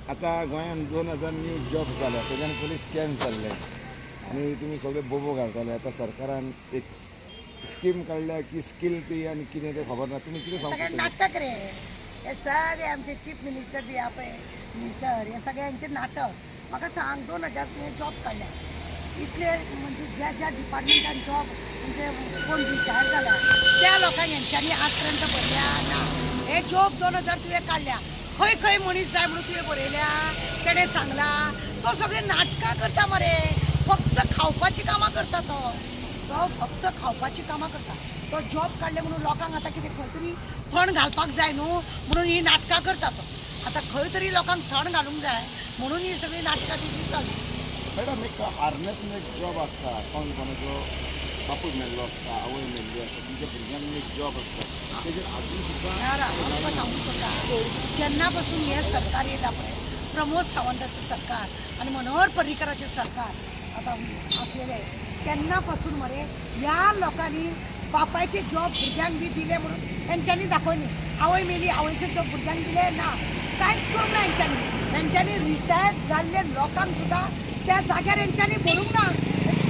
आतां गोंयांत 2000 new jobs जाल्या, तेज्यान पयलीं स्कॅम जाल्ले आनी तुमी सगळे बोबो घालताले. आतां सरकारान एक स्कीम काडल्या की स्कील ती आनी कितें तें खबर ना. तुमी कितें सांगता? सगळे नाटक रे हे. सगळे आमचे चीफ मिनिस्टर बी आहा पळय, मिनिस्टर, हे सगळ्यांचे नाटक. म्हाका सांग, 2000 तुवें जॉब काडल्या, इतले म्हणजे ज्या ज्या डिपार्टमेंटान जॉब, म्हणजे कोण रिटायर जाला त्या लोकांक हेंच्यांनी आजपर्यंत भरल्या ना. हे जॉब 2000 तुवें काडल्या, खंय खंय मनीस जाय म्हणून तुवें बरयल्या? तेणें सांगलां? तो सगळे नाटकां करता मरे, फक्त खावपाची कामां करता तो. तो फक्त खावपाची कामां करता. तो जॉब काडले म्हणून लोकांक आतां कितें खंय तरी थंड घालपाक जाय न्हू, म्हणून ही नाटकां करता तो. आतां खंय तरी लोकांक थंड घालूंक जाय म्हणून ही सगळी नाटकां तेजी चालू. मॅडम, एक हार्नेस एक जॉब आसता, कोण कोणाचो बापूय मेल्लो आसता, आवय मेल्ली आसता, तुमच्या भुरग्यांक एक जॉब आसता, तेजेर आजून यार, सुद्दां तुका सांगूंक सोदता, जेन्ना पासून हें सरकार येयलां पळय, प्रमोद सावंताचें सरकार आनी मनोहर पर्रीकराचें सरकार आतां आसलेलें, तेन्ना पासून मरे ह्या लोकांनी बापायचे जॉब भुरग्यांक बी दिले म्हणून हेंच्यांनी दाखयली. आवय मेली, आवयचे जॉब भुरग्यांक दिले ना, कांयच करूंक ना हेंच्यांनी. हेंच्यांनी रिटायर्ड जाल्ले लोकांक सुद्दां त्या जाग्यार हेंच्यांनी भरूंक ना.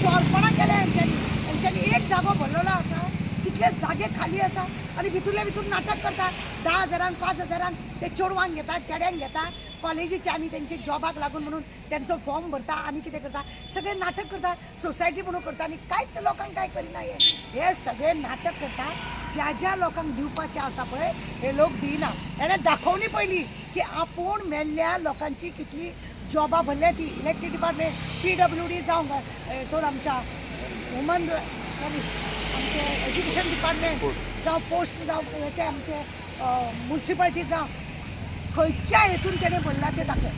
चोरपणां केल्या हेंच्यांनी. हेंच्यांनी एक जागो भरलेलो आसा, तितले जागे खाली आसा आनी भितूरल्या भितूर नाटक करता. 10 हजारांक, 5 हजारांक ते चेडवांक घेता, चेड्यांक घेता कॉलेजीच्या आनी तेंचे जॉबाक लागून म्हणून तेंचो फॉर्म भरता आनी कितें करता, सगळे नाटक करता. सोसायटी म्हणून करता आनी कांयच लोकांक कांय करिना. हे हे सगळे नाटक करता. ज्या ज्या लोकांक दिवपाचें आसा पळय, हे लोक दिना. हेणें दाखोवनी पयली की आपूण मेल्ल्या लोकांची कितली जॉबां भरल्या ती. इलेक्ट्रीक डिपार्टमेंट, पीडब्ल्यूडी जावं, हेतून आमच्या वुमन, सॉरी, आमचे एज्युकेशन डिपार्टमेंट जावं, पोस्ट जावं, ते आमचे मुन्सिपाल्टी जावं, खंयच्या हेतून तेणें भरला ते दाखय.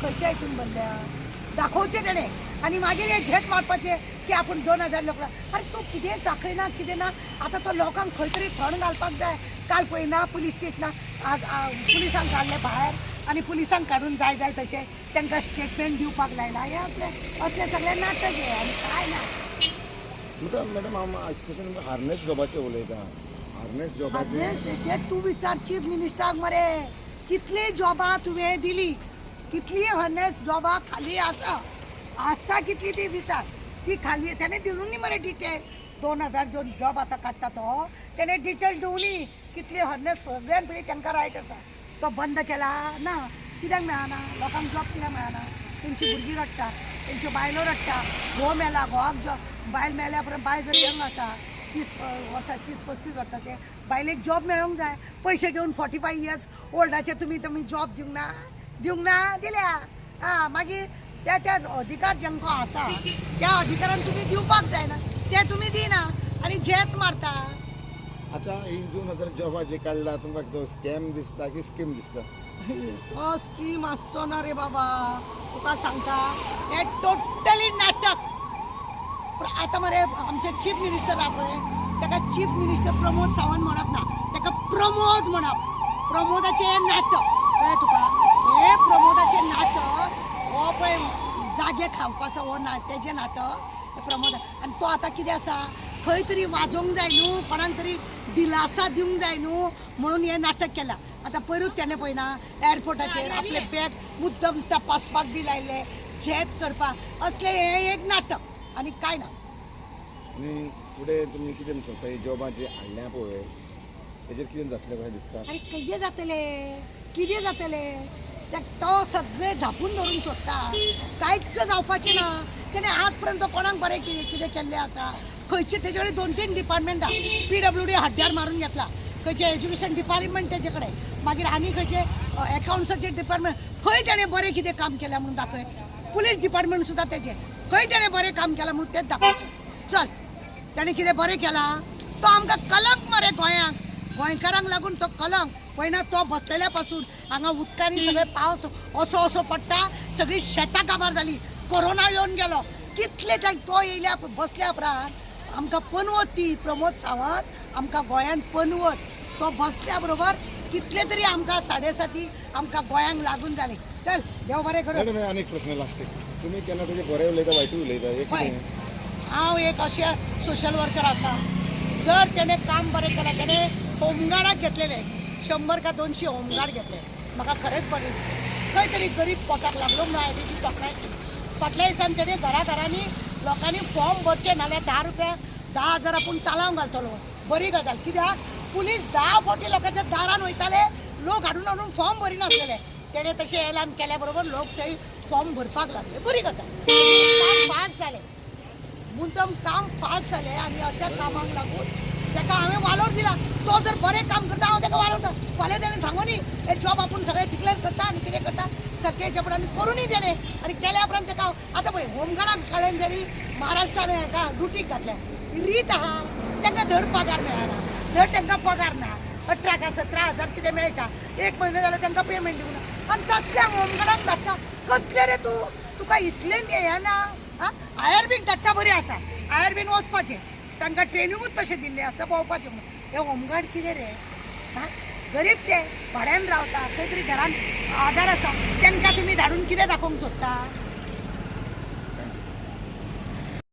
खंयच्या हेतून भरल्या दाखोवचें तेणें आनी मागीर हे झेत मारपाचे की आपूण 2000 लोक. अरे, तूं कितें दाखयना, कितें ना. आतां तो लोकांक खंय तरी थंड घालपाक जाय. काल पळयना पुलीस स्टेशनाक आज पुलिसांक काडले भायर आनी पुलिसांक काडून जाय जाय तशें तांकां स्टेटमेंट दिवपाक लायला. हे असले असले सगळे नाटक हे आनी कांय ना. तुमकां मॅडम, हांव स्पेशल हार्नेस जॉबाचेर उलयतां, हार्नेस जॉबाचेर. हार्नेसाचे तूं विचार चीफ मिनिस्टराक मरे, कितली जॉबां तुवें दिली, कितली हर्नेस जॉबां खाली आसा, आसा कितली ती विचार. ती खाली तेणें दिवूंक न्ही मरे डिटेल. 2000 जो जॉब आतां काडटा तो तेणें डिटेल दिवनी कितली हर्नेस. सगळ्यान पयलीं तांकां रायट आसा, तो बंद केला ना. कित्याक मेळना लोकांक जॉब? कित्याक मेळना? तेंची भुरगीं रडटा, तेंच्यो बायलो रडटा. घोव मेला, घोवाक जॉब, बायल मेल्या उपरांत बायल जर यंग आसा, 30 वर्सां, 30-35 वर्सांचे बायलेक जॉब मेळोंक जाय. पयशे घेवन 45 इयर्स ओल्डाचे तुमी तुमी जॉब दिवंक ना, दिवंक ना, दिल्या. आं, मागीर त्या त्या अधिकार जेंकां आसा त्या अधिकारान तुमी दिवपाक जायना, ते तुमी दिना आनी झेत मारता. आतां ही 2000 जॉबां जी काडला, तुमकां तो स्कॅम दिसता की स्कीम दिसता? हो स्कीम आसचो ना रे बाबा, तुका सांगता, हे टोटली नाटक. पूण आतां मरे आमचे चीफ मिनिस्टर आहा पळय, ताका चीफ मिनिस्टर प्रमोद सावंत म्हणप ना, ताका प्रमोद म्हणप. प्रमोदाचें हें नाटक कळ्ळें तुका? हें प्रमोदाचें नाटक. हो पळय जागे खावपाचो हो ना तेजें नाटक हें प्रमोद. आनी तो आतां कितें आसा, खंय तरी वाजोवंक जाय न्हू, कोणाक तरी दिलासा दिवंक जाय न्हू, म्हणून हें नाटक केलां. आतां पयरूच तेणें पळयना एअरपोर्टाचेर आपले बॅग मुद्दम तपासपाक बी लायले, झेत करपाक. असलें हें एक नाटक आनी कांय ना. आनी फुडें तुमी कितें म्हणूंक शकता, ही जॉबां जी हाडल्या पळय, हेजेर कितें जातलें कशें दिसता? आरे, कितें जातलें, कितें जातलें? तो सगळें धापून धरूंक सोदता. कांयच जावपाचें ना. तेणें आज पर्यंत कोणाक बरें कितें कितें केल्लें आसा खंयचे? तेजे कडेन दोन तीन डिपार्टमेंटां, पीडब्ल्यूडी हड्ड्यार मारून घेतला, खंयचें एज्युकेशन डिपार्टमेंट तेजे कडेन, मागीर आनी खंयचे एकावंट्साचें डिपार्टमेंट. खंय तेणें बरें कितें काम केलां म्हणून दाखय. पुलीस डिपार्टमेंट सुद्दां तेजें. खंय तेणें बरें काम केलां म्हणून तेंच दाखोवचें. चल, तेणें कितें बरें केलां? तो आमकां कलंक मरे गोंयांक, गोंयकारांक लागून तो कलंक. पळयना तो बसलेल्या पासून हांगा उदकांनी सगळे पावस असो असो पडटा, सगळी शेतां काबार जाली, कोरोना येवन गेलो कितले. तो येयल्या बसल्या उपरांत आमकां पनवत ती. प्रमोद सावंत आमकां गोंयांत पनवत. तो बसल्या बरोबर कितले तरी आमकां साडे साती आमकां गोंयांक लागून जाले. चल, देव बरें करूं. मॅडम, आनी एक प्रश्न लास्टीक, तुमी केन्ना तेजे बरें उलयता, वायटूय उलयता, हे पळय, कितें? हांव एक अशें सोशल वर्कर आसा. जर तेणें काम बरें केलें, तेणें होमगार्डाक घेतलेले, 100 का 200 होमगार्ड घेतले, म्हाका खरेंच बरें दिसता. खंय तरी गरीब पोटाक लागलो म्हणून हांवें तेजी तोखणाय केली. फाटल्या दिसान तेणें घरा घरांनी लोकांनी फॉर्म भरचे नाल्यार 10 रुपया 10,000 आपूण तालांव घालतलो. बरी गजाल, कित्याक पुलीस 10 फावटी लोकांच्या दारान वयताले, लोक हाडून हाडून फॉर्म भरिनासलेले. तेणें तशें एलान केल्या बरोबर लोक थंय फॉर्म भरपाक लागले. बरी गजाल, काम फास्ट जालें, मुद्दम काम फास्ट जालें आनी अशा कामाक लागून ताका हांवें वालोर दिला. तो जर बरें काम करता हांव ताका वालोर दिता. फाल्यां तेणें सांगू न्ही हे जॉब आपूण सगळें डिक्लेर करता आनी कितें करता सारकें हेच्या उपरांत करुनूय तेणें आनी केल्या उपरांत ताका हांव आतां पळय होमगार्डाक काडून तरी महाराष्ट्रान हाका ड्युटीक घातल्या. रीत आहा, तांकां धड पगार मेळना, धड तांकां पगार ना, 18 का 17 हजार कितें मेळटा, एक म्हयनो जाल्यार तांकां पेमेंट दिवना. आनी तसल्या होमगार्डाक धाडटा, कसलें रे तूं, तुका इतलें हें ना. आं, I R बीक धाडटा, बरी आसा, I R बीन वचपाचें, तांकां ट्रेनिंगूच तशें दिल्लें आसा भोंवपाचें म्हणून. हे होमगार्ड कितें रे, आं, गरीब ते भाड्यान रावता, खंय तरी घरान आदार आसा, तांकां तुमी धाडून कितें दाखोवंक सोदता?